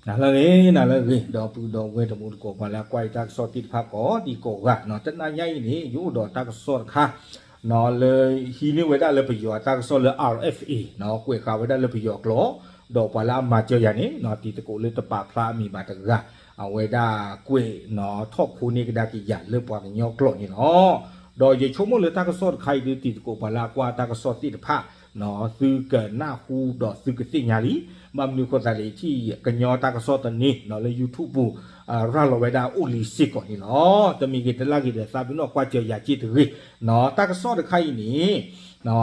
နၤလၢအဂ့ၤ နၤလၢအဂ့ၤ ဒီပုၢ်ဒီဝဲၢ်တံၤသကိး ပှၤလၢအကွၢ်ယတၢ်ကစီၣ်သ့ၣ်တဖၣ်ကိးဒံကိးဂၤနီၤ, တနံၤညါအံၤန့ၣ် ယအိၣ်ဒီးတၢ်ကစီၣ်တခါ နီၤ လၢဟံးန့ၢ်ဝဲဒၣ်လၢပယီၤအတၢ်ကစီၣ်လၢ RFA နီၤ ကွဲးဃာ်ဝဲဒၣ်လၢပယီၤကျိာ်, ဒီးပှၤလၢအမၤစၢၤယၤန့ၣ်နီၤ တံၤသကိးလၢတပာ်ဖျါအမံၤဘၣ်တဂၤ အဝဲဒၣ်ကွဲးနီၤ ထီၣ်ခိန့ၢ်ကဒါက့ၤယၤလၢပှၤကညီကျိာ်န့ၣ်လီၤ. ဒီးယဆိကမိၣ်လၢတၢ်ကစီၣ်တခါအံၤဒုး တံၤသကိးပှၤလၢအကွၢ်တၢ်ကစီၣ်သ့ၣ်တဖၣ် နီၤ သုကနၢ်ဟူဒီးသုကသ့ၣ်ညါလံ. ဘၣ်မနုၤအဃိသတးလဲၣ် ထံၣ်ကညီတၢ်ကစီၣ်သန့နီၤ လၢ YouTube ပူၤ ရၤလီၤဝဲဒၣ်အိၣ်လံစ့ၢ်ကီးန့ၣ်လီၤ. တမံၤဂ့ၤတလၢ်ဂ့ၤဒီး သးပ့ၤနီၣ်ကွၢ်စၢၤယၤက့ၢ်တဂ့ၤနီၤ. တၢ်ကစီၣ်တခါအံၤန့ၣ်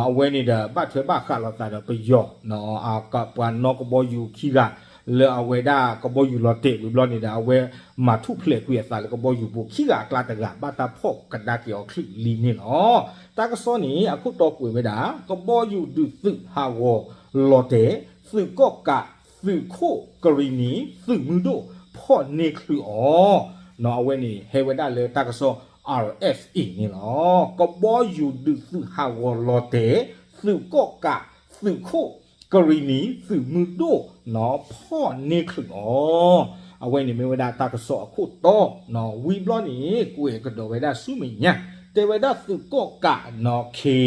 အဝဲန့ၣ်ဒီး ဘၣ်ထွဲဘၣ်ဃးလိာ်သးဒီးပယီၤ ပှၤနီၣ်ကဘီယူၤခံဂၤ လၢအဝဲဒၣ်ကဘီယူၤလီၤတဲာ်ဝံၤဘျီန့ၣ်ဒီး အဝဲမၤထူၣ်ဖျဲးကွံာ်အသးလၢကဘီယူၤပူၤခံဂၤအကျါတဂၤ ဘၣ်တၢ်ဖီၣ်ကဒါက့ၤအီၤချုးလံန့ၣ်လီၤ. တၢ်ကစီၣ်န့ၣ် အခိၣ်တီကွဲးဝဲဒၣ် ကဘီယူၤဒုးသုးဟးဂီၤလီၤတဲာ် သုးကီၣ်ကး သုးခိၣ်ကရံၣ်နံၤ သုးမုၢ်ဒိၣ် ဖီၣ်န့ၢ်ချုးအီၤ နီၤ အဝဲန့ၣ်ဟဲဝဲဒၣ်လၢတၢ်ကစီၣ် RFA န့ၣ်လီၤ. ကဘီယူၤဒုးသုးဟးဂီၤလီၤတဲာ် သုးကီၣ်ကး သုးခိၣ်ကရံၣ်နံၤ သုးမုၢ်ဒိၣ်နီၤ ဖီၣ်န့ၢ်ချုးအီၤ အဝဲန့ၣ်မ့ၢ်ဝဲဒၣ်တၢ်ကစီၣ်အခိၣ်တီနီၤ. ဝံၤဘျီန့ၣ် ကွဲးကဒီးဝဲဒၣ်ဆူမဲာ်ညါ တဲဝဲဒၣ်သုးကီၣ်ကးနီၤ ခ့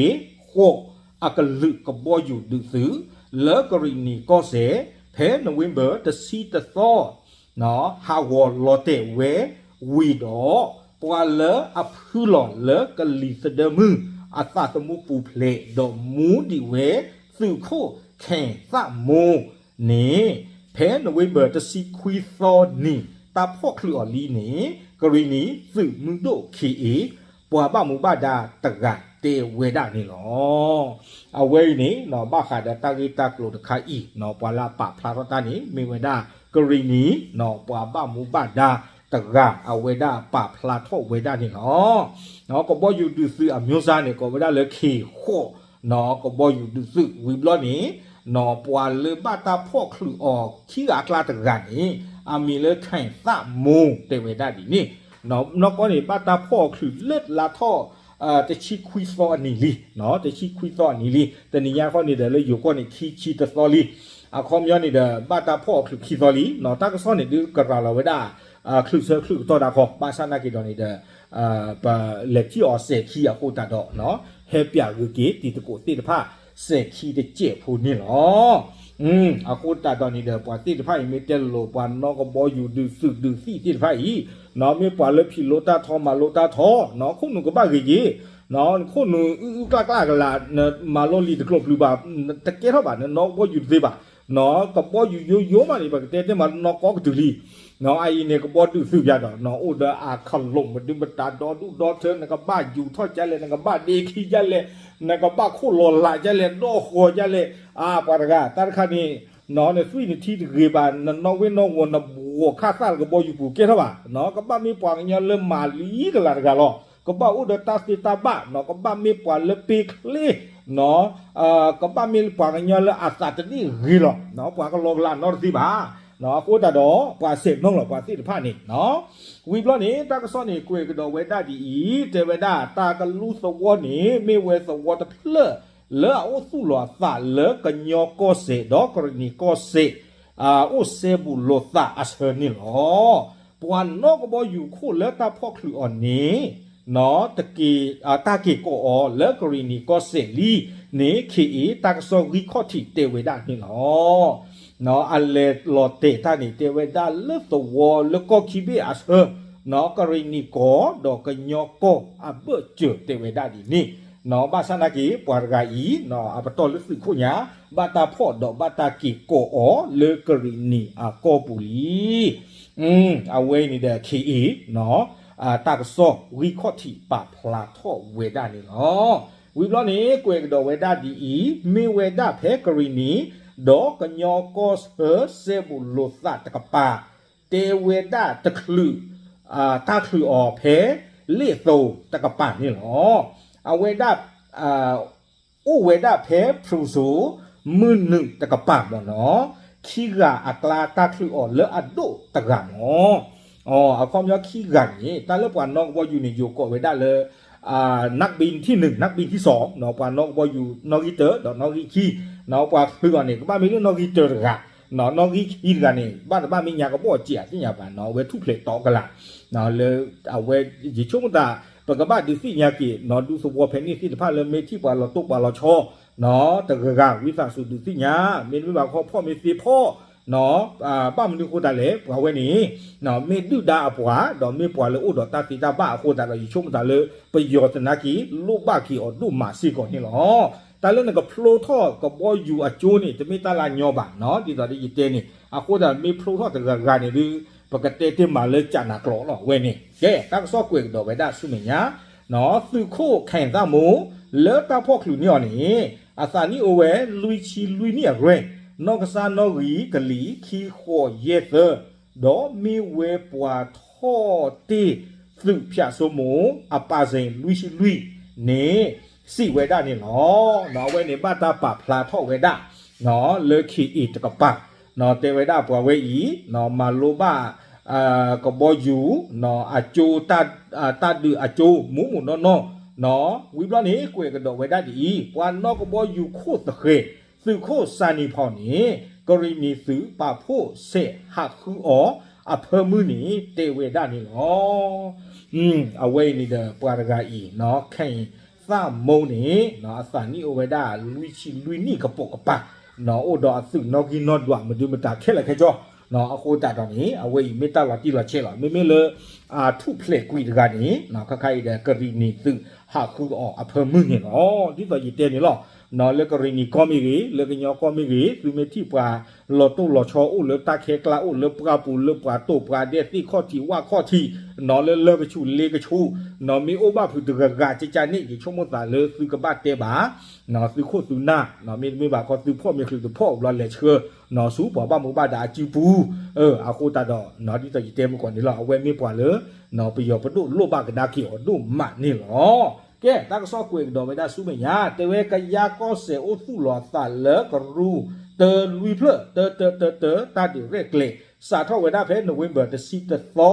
ဃိး အကလုာ်ကဘီယူၤဒုးသုး လၢကရံၣ်နံၤကီၢ်စဲၣ် ဖဲ November တဆံတသီ ဟးဂီၤလီၤတဲာ်ဝဲဝံၤဒီး ပှၤလၢအဖုလီၤလၢကလံၤသဒၢမုၢ် အသးသမူပူၤဖျဲး ဒီးမူဒံးဝဲသုးခိၣ်ခဲသးမိၢ်န့ၣ် ဖဲ November တဆံခွံသီနံၤ တၢ်ဖီၣ်ချုးအီၤလံန့ၣ် ကရံၣ်နံၤသုးမုၢ်ဒိၣ်ခ့အ့ ပှၤဘၣ်မူဘၣ်ဒါတဂၤတဲဝဲဒၣ်န့ၣ်လီၤ. အဝဲအံၤန့ၣ် ဘၣ်ဃးဒီးတၢ်ဂ့ၢ်တၢ်ကျိၤတခါအံၤ ပှၤလၢအပာ်ဖျါထီၣ်တၢ်န့ၣ် မ့ၢ်ဝဲဒၣ် ကရံၣ်နံၤ ပှၤဘၣ်မူဘၣ်ဒါတဂၤ အဝဲဒၣ်ပာ်ဖျါထီၣ်ဝဲဒၣ်န့ၣ်လီၤ. ကဘီယူၤဒုးသုးအမျိုးအစားန့ၣ် ကိးဝဲဒၣ်လၢခ့ဃိး ကဘီယူၤဒုးသုးဝံၤဘျီန့ၣ် ပှၤလၢဘၣ်တၢ်ဖီၣ်ချုးအီၤခံဂၤအကျါတဂၤန့ၣ် အမံၤလၢခဲသးမိၢ်တဲဝဲဒၣ်ဒ်န့ၣ် နီၢ်ကီၢ်န့ၣ် ဘၣ်တၢ်ဖီၣ်အီၤချုးလၢလါထီၣ် တဆံခွံသီအနံၤလံ, တဆံခွံသီအနံၤလံ. တနံၤညါဃီန့ၣ်ဒီး လၢယိၤကီၢ်န့ၣ် ခံဆံတသီလံ. အခီပညီန့ၣ်ဒီး ဘၣ်တၢ်ဖီၣ်အီၤချုးခံသီလံ. တၢ်ကစီၣ်န့ၣ်ဒုးကရၤလီၤဝဲဒၣ် ချုးဆၢချုးကတီၢ်ဒၣ်ဃီ ဘၣ်ဆၣ်နာ်က့ၤဒီးန့ၣ်ဒီး ပလဲၤထံၣ်အီၤစဲးခံအဃိသတးဒီး ဟဲပၠးဂုာ်က့ၤတံၤသကိးသ့ၣ်တဖၣ် စဲးခံတစဲးဖိန့ၣ်လီၤ. အဃိသတးဒီးန့ၣ်ဒီး ပှၤသ့ၣ်တဖၣ်အံၤမ့ၢ်တဲလိၤလိၤ ပှၤနီၣ်ကဘီယူၤဒုးသုးဒုးသံၣ်သ့ၣ်တဖၣ်အံၤ မ့ၢ်ပှၤလၢဖံးလိတၢ်ထီမၤလိတၢ်ထီ နခိၣ်နူာ်ကဘၣ်ဂ့ၤက့ၤ, နခိၣ်နူာ်အုၣ်အုၣ်ကျၣ်ကျၣ်ကလာ် နမၤလိလံာ်တကျိၤပျုၤဘၣ် တကဲထီၣ်ဘၣ် နနီၣ်ကဘီယူၤတသ့ဘၣ်. ကဘီယူၤယိယိမးန့ၣ် ပကတဲတဲမးနီၣ်ကီကတုၤလံ. အအံၤန့ၣ် ကဘီဒုးသုးပၠးဒီး နအိၣ်ဒီးအကလုာ်မဒုမတၤဒီဒူၣ်ဒီထၢ နကဘၣ်ယူၤထီၣ်ကလဲၣ် နကဘၣ်ဒ့ခံကလဲၣ် နကဘၣ်ခိၣ်လီၤလးကလဲၣ် ဒီၣ်ဃီၤကလဲၣ်. အါ ပှၤတဂၤ တၢ်တခါန့ၣ် နသွံၣ်နထံတဂ့ၤဘၣ် နနီၣ်ဝ့ၢ်နီၣ်ဝီၤ နဘှီးခါသၣ်လၢကဘီယူၤပူၤကဲထီၣ်ဘၣ်. ကဘၣ်မ့ၢ်ပှၤကညီလၢမၤလံကလၤတဂၤလီၤ. ကဘၣ်အိၣ်ဒီးတၢ်သ့တၢ်ဘၣ် ကဘၣ်မ့ၢ်ပှၤလၢပ့ချ့ ကဘၣ်မ့ၢ်ပှၤကညီလၢအသးတဒ့ၣ်ဂ့ၤလီၤ. ပှၤကလီၤကလးနီတသ့ဘၣ်. အဃိသတးဒီး ပှၤဆဲးနီၣ်လီၤပှၤသ့ၣ်တဖၣ်န့ၣ် ဝံၤဘျီန့ၣ် တၢ်ကစီၣ်န့ၣ် ကွဲးကဒီးဝဲဒၣ်ဒ်အံၤ တဲဝဲဒၣ် တၢ်ကလူသဝီန့ၣ် မ့ၢ်ဝဲသဝီတဖျၢၣ် လၢအအိၣ်သူၣ်လီၤအသးလၢကညီကီၢ်စဲၣ် ဒီးကရံၣ်နံၤကီၢ်စဲၣ် အိၣ်စဲဘူးလိာ်သးအဆၢန့ၣ်လီၤ. ပှၤနီၣ်ကဘီယူၤခိၣ်လၢတၢ်ဖီၣ်ချုးအီၤန့ၣ် တၢ်က့ၤကိးအီၤလၢကရံၣ်နံၤကီၢ်စဲၣ်လံန့ၣ် ခ့အ့ တၢ်ကစီၣ်ဂံၢ်ခီၣ်ထံးတဲဝဲဒၣ်န့ၣ်လီၤ. အလဲၤလီၤတဲာ်တၢ်န့ၣ် တဲဝဲဒၣ်လၢသဝီလၢကီၢ်ခံဘ့ၣ်အဆၢ ကရံၣ်နံၤကီၢ်ဒီးကညီကီၢ်အဘၢၣ်စၢၤတဲဝဲဒၣ်ဒ်န့ၣ် ဘၣ်ဆၣ်နာ်က့ၤ ပှၤတဂၤအံၤ အပတီၢ်လၢသုးခိၣ်ညါ ဘၣ်တၢ်ဖီၣ်ဒီးဘၣ်တၢ်က့ၤကိးအီၤလၢကရံၣ်နံၤအကီၢ်ပူၤလံ. အဝဲအံၤန့ၣ်ဒီး ခ့အ့ တၢ်ကစီၣ်ဂံၢ်ခီၣ်ထံးပာ်ဖျါထီၣ်ဝဲဒၣ်န့ၣ်လီၤ. ဝံၤဘျီန့ၣ် ကွဲးကဒီးဝဲဒၣ်ဒ်အံၤ မ့ၢ်ဝဲဒၣ်ဖဲကရံၣ်နံၤ ဒီးကညီကီၢ်ဆၢစဲဘူးလိာ်သးတကပၤ တဲဝဲဒၣ်တချုး တၢ်ချုးအီၤဖဲ လ့ၣ်သိတကပၤန့ၣ်လီၤ. အဝဲဒၣ် အိၣ်ဝဲဒၣ်ဖဲဖရူစိၤ မုၢ်နုာ်တကပၤမ့ၢ်နီၤ, ခံဂၤအကျါတၢ်ချုးအီၤလၢအဒိၣ်တဂၤမ့ၢ် အခီပညီခံဂၤန့ၣ် တၢ်လၢပှၤနီၣ်ကဘီယူၤန့ၣ် ယိၤကိးဝဲဒၣ်လၢ နၢ်ဘံထံၣ်နုာ် နၢ်ဘံထံၣ်စီၤ ပှၤနီၣ်ကဘီယူၤနီၣ်ဂံၢ်တၢ ဒီးနီၣ်ဂံၢ်ခံ ပှၤချုးအီၤန့ၣ် ကဘၣ်မ့ၢ်လၢနီၣ်ဂံၢ်တၢတဂၤ နီၣ်ဂံၢ်ခံတဂၤန့ၣ် ဘၣ်တဘၣ်မ့ၢ်ညါကဘီၣ်စ့ၢ်ဧါသ့ၣ်ညါဘၣ်နီၣ် အဝဲထူၣ်ဖျဲးတီကလာ် လၢအဝဲ ယဆိကမိၣ်သး ပကဘၣ်ဒုးသ့ၣ်ညါက့ၤနီၣ် ဒူသဝီဖဲန့ၣ်သ့ၣ်တဖၣ်လၢမ့ၢ်ထံၣ်ပှၤလီၤတိၢ်ပှၤလီၤဆီ နီၣ် တဂၤဂၤ ဝံသးစူၤဒုးသ့ၣ်ညါ မ့တမ့ၢ်ဘၣ်ခီဖီၣ်မ့ၢ်သ့ဖီၣ် နီၣ် ဘၣ်မနုၤအဃိသတးလဲၣ် ပှၤဝဲန့ၣ် နီၣ် မ့ၢ်ဒုၣ်ဒါအပှၤ ဒီးမ့ၢ်ပှၤလၢအိၣ်ဒီးတၢ်သ့တၢ်ဘၣ်အဃိသတးဒီး ယဆိကမိၣ်သးလၢ ပယီၤသနာ်က့ လိၣ်ဘၣ်က့ၤအီၤဒိၣ်မးစ့ၢ်ကီးန့ၣ်လီၤ. တၢ်လၢနကဖျိထီၣ်ကဘီယူၤအကၠိန့ၣ် တမ့ၢ်တၢ်လၢညီဘၣ်နီၣ် ဒ်သိးဒီးယတဲန့ၣ် အဃိသတးမ့ၢ်ဖျိထီၣ်တဂၤဂၤန့ၣ်ဒုး ပကတဲတ့ၢ်မးလၢကနၤကျိာ်လီၤ အဝဲန့ၣ် ကဲ တၢ်ကစီၣ်ကွဲးကဒီးဝဲဒၣ်ဆူမဲာ်ညါ နီၣ် သုးခိၣ်ခဲသၣ်မိ လၢတၢ်ဖီၣ်ချုးန့ၢ်အီၤန့ၣ် အသးနံၣ်အိၣ်ဝဲလွံၢ်ဆံလွံၢ်နံၣ်အရွဲၣ် နီၢ်ကစၢ်နီၣ်ဂံၢ်ကလံၤခံဃိးယဲၢ်သၢ ဒီးမ့ၢ်ဝဲပှၤထီၣ်တ့ၢ်သုးဖၠးစိမိၤ အပၢ်စ့လွံၢ်ဆံလွံၢ်န့ၣ် စံးဝဲဒၣ်န့ၣ်လီၤ. နီၣ် အဝဲန့ၣ်ဘၣ်တၢ်ပာ်ဖျါထီၣ်ဝဲဒၣ် နီၣ် လၢ ခ့ၣ်အ့ၣ် တကပၤ နီၣ် တဲဝဲဒၣ်ပှၤဝဲအံၤ နီၣ် မၤလိဘၣ် ကဘီယူၤ နီၣ် အကၠိ တၢ်ဒုးအကၠိ မူးမူးနီၢ်နီၢ် နီၣ် ဝံၤဘျီန့ၣ် ကွဲးကဒီးဝဲဒၣ်ဒ်အံၤ ပှၤနီၣ်ကဘီယူၤခိၣ်သဃဲၤ သုးခိၣ်စၤနံၤဖီန့ၣ် ကရံၣ်နံၤသုးပာ်ဖှိၣ်ဆဲးဟးဃုအီၤအဖၢမုၢ်န့ၣ် တဲဝဲဒၣ်န့ၣ်လီၤ. အဝဲအံၤန့ၣ်ဒီး ပှၤတဂၤအံၤ နီၣ် ခဲသၣ်မိန့ၣ် နီၣ် အသးနံၣ်အိၣ်ဝဲဒၣ်လွံၢ်ဆံလွံၢ်နံၣ်ကပိာ်ကပၤ နီၣ် အိၣ်ဒီးအသုးနီၣ်ဂံၢ်နီၣ်ဒွးမနုၤမတၤခဲလၢာ်ခဲဆ့ နီၣ် အဃိသတးဒီးန့ၣ် အဝဲအံၤမ့ၢ်တၢ်လီၤတံၢ်လီၤဆဲးလီၤ. မ့မ့ၢ်လၢ အထူၣ်ဖျဲးကွံာ်တဂၤန့ၣ် နီၣ် ခါခါအံၤဒီး ကရံၣ်နံၤသုးဟးဃုအီၤအဖၢမုၢ်န့ၣ်လီၤ. ဒ်သိးယတဲန့ၣ်လီၤ. နီၣ် လၢကရံၣ်နံၤကီၢ်မ့ၢ်ဂ့ၤ လၢကညီကီၢ်မ့ၢ်ဂ့ၤ သုမ့ၢ်ထံၣ်ပှၤလီၤတိၢ်လီၤဆီအိၣ်လၢတၢ်ခဲကျါ အိၣ်လၢပှၢ်ပူၤ လၢပှၤတိာ်ပှၤဒဲး သ့ၣ်ခီၣ်ထံးဝၣ်ခီၣ်ထံး နီၣ် လၢလၢၢ်ကဆူးလ့ကဆူး နီၣ် မ့ၢ်အိၣ်ဘၣ်ဖုးတဂၤဂၤကကန့ၣ် ယဆိကမိၣ်သးလၢသုကဘၣ်တဲဘၣ် နီၣ် သုခိၣ်သုနၢ် နီၣ် မ့တမ့ၢ်ဘၣ်ခီသုဖီၣ်မ့ၢ်ချုးတဖီၣ်ဘျီလဲၤဆှၢ နီၣ် ဆူပှၤဘၣ်မူဘၣ်ဒါအစုပူၤ အဃိသတးဒီး နီၣ် ဒ်သိးယတဲမုၢ်ကီၢ်န့ၣ်လီၤ. အဝဲမ့ၢ်ပှၤလၢ နီၣ် ပယီၤပဒိၣ်လိၣ်ဘၣ်ကဒါက့ၤအီၤဒိၣ်မးန့ၣ်လီၤ. ကဲ တၢ်ကစီၣ်ကွဲးကဒီးဝဲဒၣ်ဆူမဲာ်ညါ တဲဝဲကယါကီၢ်စဲၣ်အိၣ်သူၣ်လီၤအသးလၢကရူၢ် တၢလွံၢ်ဖျၢၣ် တၢတၢတၢတၢ တၢ်ဒုးရဲၣ်ကျဲၤ စးထီၣ်ဝဲဒၣ်ဖဲ November တဆံတသီ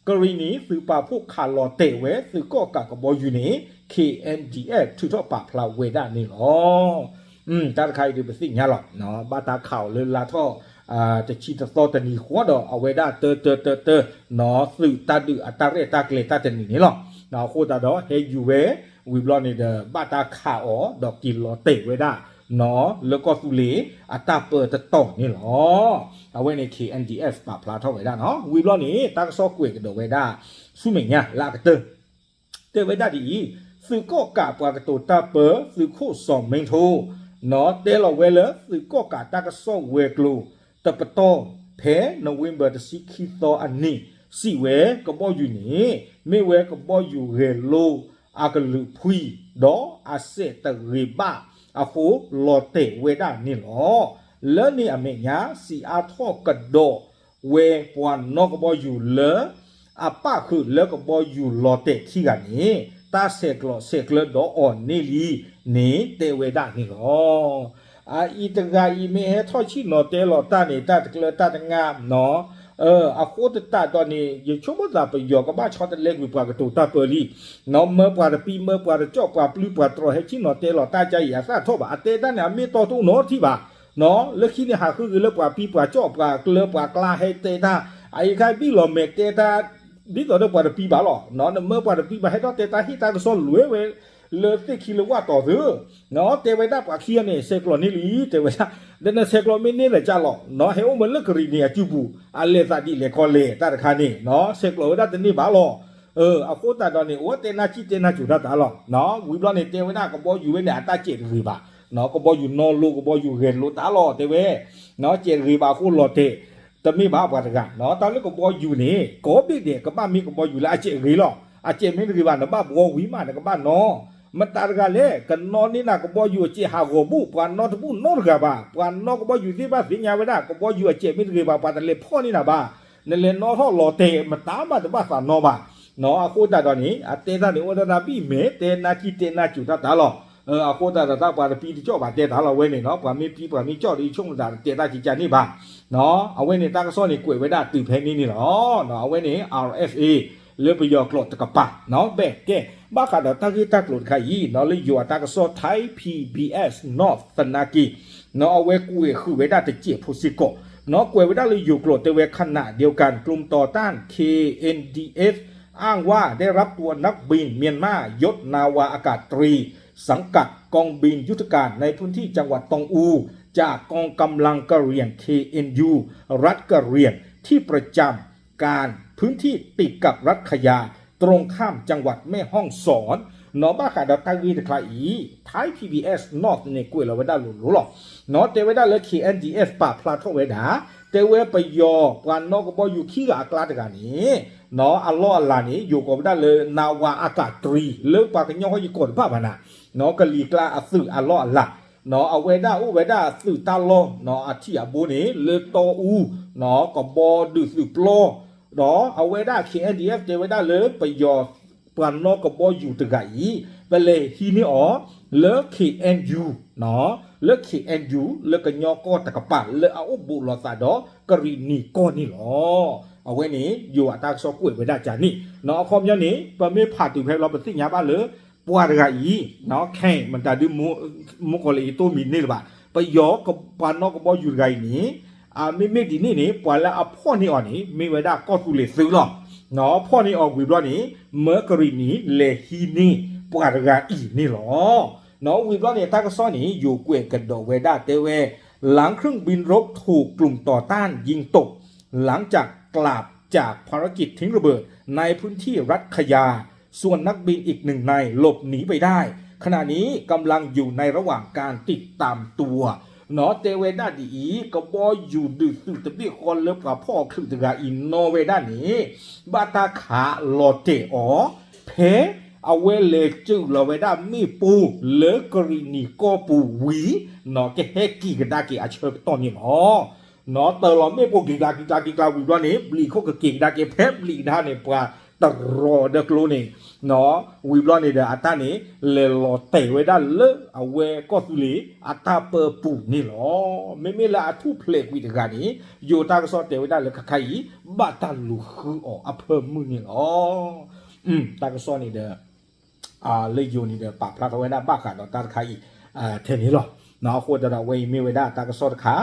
ကရံၣ်နံၤသုးပာ်ဖှိၣ်ခးလီၤတဲာ်ဝဲ သုးကီၣ်ကးကဘီယူၤန့ၣ် K N D F ထုးထီၣ်ပာ်ဖျါဝဲဒၣ်န့ၣ်လီၤ. တၢ်တခါအံၤဒုးပသ့ၣ်ညါလီၤ. ဘၣ်တၢ်ခးအီၤလၢလါထီၣ် တဆံတသီတနံၤဃီဒီး အဝဲဒၣ်တၢတၢတၢတၢ နီၣ် သုးတၢ်ဒုးအတၢ်ရဲၣ်တၢ်ကျဲၤတၢ်တနံၤန့ၣ်လီၤ. အဃိသတးဒီး ဟဲယူၤဝဲ ဝံၤဘျီန့ၣ်ဒီး ဘၣ်တၢ်ခးအီၤ ဒီးက့ၤလီၤတဲာ်ဝဲဒၣ် နီၣ် လၢကီၢ်သူလ့ၤ အတၢ်ပၢတတီၤန့ၣ်လီၤ. အဝဲန့ၣ် K N D F ပာ်ဖျါထီၣ်ဝဲဒၣ်နီၣ်. ဝံၤဘျီန့ၣ် တၢ်ကစီၣ်ကွဲးကဒီးဝဲဒၣ် ဆူမဲာ်ညါလၢအကတၢၢ် တဲဝဲဒၣ်ဒ်အံၤ, သုးကီၣ်ကးပှၤကတိၤတၢ်ပၢ သုးခိၣ်စီၤမ့ထိ နီၣ် တဲလီၤဝဲလၢသုးကီၣ်ကးတၢ်ကစီၣ်ဝဲၤကျိၤ တပတီၢ် ဖဲ November တဆံခံသီအနံၤ စံးဝဲကဘီယူၤန့ၣ် မ့ၢ်ဝဲကဘီယူၤဂဲၤလိအကလုာ်ဖှံ ဒီးအစဲးတဂ့ၤဘၣ်အဃိ လီၤတဲာ်ဝဲဒၣ်န့ၣ်လီၤ. လၢန့ၣ်အမဲာ်ညါ စံးအါထီၣ်ကဒီးဝဲပှၤနီၣ်ကဘီယူၤလၢ အပၣ်ဃုာ်လၢကဘီယူၤလီၤတဲာ်ခံဂၤန့ၣ် တၢ်ဆဲးကျိးဆဲးကျၢဒီးအီၤန့ၢ်လံန့ၣ် တဲဝဲဒၣ်န့ၣ်လီၤ. အအံၤတဂၤအံၤမ့ၢ်ဟဲထီၣ်ဆ့ၣ်နီၤတဲလီၤတၢ်န့ၣ် တၢ်တကျၢတၢ်တငါနီၣ် အဃိသတးဒီးန့ၣ် ယဆိကမိၣ်သးပယီၤကဘၣ်ဆီတလဲကွံာ်ပှၤကတိၤတၢ်ပၢလံ နီၣ် မၢပှၤတပံၤ မၢပှၤတကၠီၣ် ပှၤပျုၢ်ပှၤတြီၤဟဲဆ့ၣ်နီၤတဲလီၤတၢ်ကါအံၤ အသၣ်ထီၣ်ဘၣ် အတဲတၢ်န့ၣ် အမ့ၢ်တီတအိၣ်နီတထံၣ်ဘၣ် နီၣ် လၢခံန့ၣ် ဟးဃုက့ၤလၢပှၤပံၤပှၤကၠီၣ်ပှၤကျၢပှၤကျါဟဲတဲတၢ် အအံၤခါဘံၣ်လီၤမဲာ်တဲတၢ် ဒ်သိးဒီးပှၤတပံၤဘၣ်လီၤ နီၣ် နမၢပှၤတပံၤဘၣ် ဟဲထီၣ်တဲတၢ်ဟ့ၣ်တၢ်ကစီၣ်လွဲဝဲ လၢသ့ၣ်ခံလၢဝၣ်တီၤသု နီၣ် တဲဝဲဒၣ်ပှၤခံဂၤန့ၣ် ဆဲးကျိးန့ၢ်လံ တဲဝဲဒၣ် ဒီးနဆဲးကျိးမ့ၢ်န့ၢ်လၢကၢ်လီၤ နီၣ် ဟဲအိၣ်မၢလၢကရံၣ်နံၤအစုပူၤ အလဲၤသးဒ်လဲၣ်ခီလဲၣ် တၢ်တခါန့ၣ် နီၣ် ဆဲးကျိးဝဲဒၣ်တန့ၢ်ဘၣ်လီၤ အဃိသတးဒီးန့ၣ် အိၣ်ဝဲတဲနၢ်ကံၣ်တဲနၢ်စူၤတၢ်တၢ်လီၤ နီၣ် ဝံၤဘျီန့ၣ် တဲဝဲဒၣ်ကဘီယူၤဝဲန့ၣ် အတၢ်စဲးတဂ့ၤဘၣ် နီၣ် ကဘီယူၤနီၣ်လိကဘီယူၤဂဲၤလိတၢ်လီၤ တဲဝဲ နီၣ် စဲးတဂ့ၤဘၣ်အဃိလီၤတဲာ် တမ့ၢ်ဘၣ်ပှၤတဂၤ နီၣ် တၢ်လၢကဘီယူၤန့ၣ် ကိးဘ့ၣ်ဒဲး ကဘၣ်မ့ၢ်ကဘီယူၤလၢအစဲးတဂ့ၤလီၤ အစဲးမ့ၢ်တဂ့ၤဘၣ် နဘၣ်ဘှီဝံၤမး နကဘၣ်နီၣ် မတၤတဂၤလဲၣ် ကနီၣ်န့ၢ်နၤကဘီယူၤအစဲးဟးဂီၤဘူၣ် ပှၤနီၣ်တဘူၣ်နီတဂၤဘၣ် ပှၤနီၣ်ကဘီယူၤသ့ၣ်တဖၣ်သ့ၣ်ညါဝဲဒၣ် ကဘီယူၤအစဲးမ့ၢ်တဂ့ၤဘၣ် ပှၤတလဲၤဖီၣ်န့ၢ်နၤဘၣ် နလဲၤနီၣ်ထီၣ်လီၤတဲာ် မတၤမးတဘၣ်သးနီၣ်ဘၣ် နီၣ် အဃိသတးဒီးန့ၣ် အတဲတၢ်န့ၣ် အိၣ်ဒၣ်တၢ်ဘံၣ်မဲာ် တဲနၢ်ကံၣ်တဲနၢ်စူၤတၢ်တၢ်လီၤ အဃိသတးဒီးတၢ်ပှၤတပံၤတကၠီၣ်ဘၣ်တဲတၢ်လီၤ အဝဲန့ၣ် နီၣ် ပှၤမ့ၢ်ပံၤပှၤမ့ၢ်ကၠီၣ်ဒီး ယဆိကမိၣ်သးတတဲတၢ်ကကန့ၣ်ဘၣ် နီၣ် အဝဲန့ၣ်တၢ်ကစီၣ်န့ၣ် ကွဲးဝဲဒၣ်တုၤဖဲန့ၣ်န့ၣ်လီၤ နီၣ် အဝဲန့ၣ် R F A လၢပယီၤကျိာ်တကပၤ နီၣ် ဘၣ်ကဲ ဘၣ်ဃးဒီးတၢ်ဂ့ၢ်တၢ်ကျိၤတခါအံၤ နီၣ် လၢယိၤအတၢ်ကစီၣ် Thai P B S North သနာ်က့ နီၢ် အဝဲကွဲးဃုာ်ဝဲဒၣ်တစဲးဖိစ့ၢ်ကီး, နီၢ် ကွဲးဝဲဒၣ်လၢယိၤကျိာ်တဲဝဲ ขณะเดียวกัน กลุ่มต่อต้าน เคเอ็นดีเอฟ อ้างว่าได้รับตัวนักบินเมียนมา ยศนาวาอากาศตรี สังกัดกองบินยุทธการในพื้นที่จังหวัดตองอู จากกองกำลังกะเหรี่ยง เคเอ็นยู รัฐกะเหรี่ยง ที่ประจำการพื้นที่ติดกับรัฐขยา ตรงข้ามจังหวัดแม่ฮ่องสอน နီၢ် ဘၣ်ဃးဒီးတၢ်ဂ့ၢ်တခါအံၤ Thai พีบีเอส North န့ၣ် ကွဲးလီၤဝဲဒၣ်လိၤလိၤလီၤ. နီၢ် တဲဝဲဒၣ်လၢ เคเอ็นดีเอฟ ပာ်ဖျါထီၣ်ဝဲဒၣ် တဲဝဲပယီၤပှၤနီၢ်ကဘီယူၤခံဂၤအကျါတဂၤန့ၣ် နီၢ် အလီၢ်အလၤန့ၣ် ယိၤကိးဝဲဒၣ်လၢ นาวาอากาศตรี လၢပှၤကညီဃီယကိးတဘၣ်ဘၣ်နၤ, နီၢ် ကလံၤကျါအသုးအလီၢ်အလၤ, နီၢ် အဝဲဒၣ်အိၣ်ဝဲဒၣ်သုးတၢ်လီၢ် နီၢ် အထံၣ်အဘိန့ၣ် လၢတီအူ နီၢ် ကဘီဒုးသုးပျီ ဒီးအဝဲဒၣ် เคเอ็นดีเอฟ တဲဝဲဒၣ်လၢပယီၤပှၤနီၢ်ကဘီယူၤတဂၤအံၤ ပလဲၤဟံးန့ၢ်အီၤလၢ เคเอ็นยู နီၢ် လၢ เคเอ็นยู လၢကညီကီၢ်တကပၤ လၢအအိၣ်ဘူးလိာ်သးဒီးကရံၣ်နံၤကီၢ်န့ၣ်လီၤ. အဝဲန့ၣ် ယိၤအတၢ်ကစီၣ်ကွဲးဝဲဒၣ်ကန့ၣ် နီၢ် အခီပညီန့ၣ် ပမ့ၢ်ဖးတုၤဖဲလီၤ ပသ့ၣ်ညါဘၣ်လၢ ပှၤတဂၤအံၤ ခဲအံၤ မတၤဒု မုၣ်ကီၤလံၢ်အံၤတိၢ်မံၤန့ၢ်လၢၤဘၣ်, ပယီၤပှၤနီၢ်ကဘီယူၤတဂၤအံၤန့ၣ် မ့မ့ၢ်ဒ်န့ၣ်န့ၣ် ပှၤလၢအဖီၣ်န့ၢ်အီၤန့ၣ် မ့ၢ်ဝဲဒၣ်ကီၢ်သူလ့ၤသုးလီၤ. နီၢ် ဖီၣ်န့ၢ်အီၤဝံၤဘျီန့ၣ် မၢကရံၣ်နံၤလဲၤဟံးန့ၢ်ပှၤတဂၤအံၤန့ၣ်လီၤ. နီၢ် ဝံၤဘျီန့ၣ် တၢ်ကစီၣ်န့ၣ် ယိၤကွဲးကဒီးဝဲဒၣ်တဲဝဲ หลังเครื่องบินรบถูกกลุ่มต่อต้านยิงตก หลังจากกลับจากภารกิจทิ้งระเบิดในพื้นที่รัฐขยา ส่วนนักบินอีกหนึ่งนายหลบหนีไปได้ ขณะนี้กำลังอยู่ในระหว่างการติดตามตัว နီၢ် တဲဝဲဒၣ်ဒ်အံၤ ကဘီယူၤဒုးသုးတဘ့ၣ်ဃီလၢပှၤဖီၣ်အီၤချုးတဂၤအံၤနီၢ်ဝဲဒၣ်န့ၣ် ဘၣ်တၢ်ခးလီၤတဲာ်အီၤ ဖဲအဝဲလဲၤစၢၤလီၤဝဲဒၣ်မ့ၣ်ပိၢ်လၢကရံၣ်နံၤကီၢ်ပူၤဝံၤ နီၢ် ကဟဲက့ၤကဒါက့ၤအဆၢကတီၢ်န့ၣ်လီၤ. နီၢ် တၢၤလီၤမ့ၣ်ပိၢ်က့ၤကျါက့ၤကျါက့ၤကျါဝံၤဘျီန့ၣ် ဘျံးခိၣ်ကက့ၤကဒါက့ၤ ဖဲဘျံးကဒါန့ၣ် ပှၤတရီဒီးကျိန့ၣ် နီၢ် ဝံၤဘျီန့ၣ်ဒီးအတၢ်န့ၣ် လဲၤလီၤတဲာ်ဝဲဒၣ်လၢအဝဲကီၢ်သူလ့ၤအတၢ်ပၢပူၤန့ၣ်လီၤ. မ့မ့ၢ်လၢအထူၣ်ဖျဲးကွံာ်တဂၤန့ၣ် ယိၤတၢ်ကစီၣ်တဲဝဲဒၣ်လၢခဲခါအံၤ ဘၣ်တၢ်လူၤဃုအီၤအဖၢမုၢ်န့ၣ်လီၤ. တၢ်ကစီၣ်န့ၣ်ဒီး လၢယိၤန့ၣ်ဒီး ပာ်ဖျါထီၣ်ဝဲဒၣ်ဘၣ်ဃးဒီးတၢ်တခါအံၤ ထဲန့ၣ်လီၤ. အဃိသတးဒီးအဝဲအံၤမ့ၢ်ဝဲဒၣ်တၢ်ကစီၣ်တခါ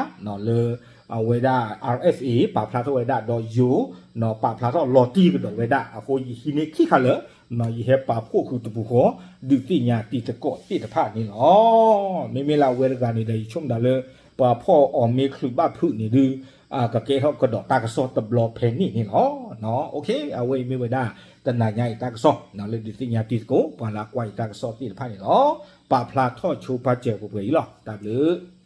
လၢ အဝဲဒၣ် RFA ပာ်ဖျါထီၣ်ဝဲဒၣ်ဒီးယိၤ နီၢ် ပာ်ဖျါထီၣ်လီၤတံၢ်ကဒီးဝဲဒၣ်အဃိ ယဟံးန့ၢ်ခံခါလၢာ် နီၢ် ယဟဲပာ်ဖှိၣ်ဃုာ်တပူၤဃီ ဒုးသ့ၣ်ညါတံၤသကိးသ့ၣ်တဖၣ်န့ၣ်လီၤ. မ့မ့ၢ်လၢအဝဲတဂၤန့ၣ်ဒီး ယဆိကမိၣ်ဒၣ်လၢ ပှၤဖီၣ်အီၤမ့ၢ်ချုးဘၣ်ဖုးန့ၣ်ဒုး ကကဲထီၣ်ကဒီးတၢ်ကစီၣ်တဘျီဖဲန့ၣ်န့ၣ်လီၤ. အဝဲအံၤမ့ၢ်ဝဲဒၣ် တနၤညါအံၤတၢ်ကစီၣ် လၢဒုးသ့ၣ်ညါတံၤသကိး ပှၤလၢအကွၢ်ယတၢ်ကစီၣ်သ့ၣ်တဖၣ်န့ၣ်လီၤ. ပာ်ဖျါထီၣ်ဆိပာ်စၢၤပှဲၤပှဲၤအံၤလီၤ. တၢ်ဘျုး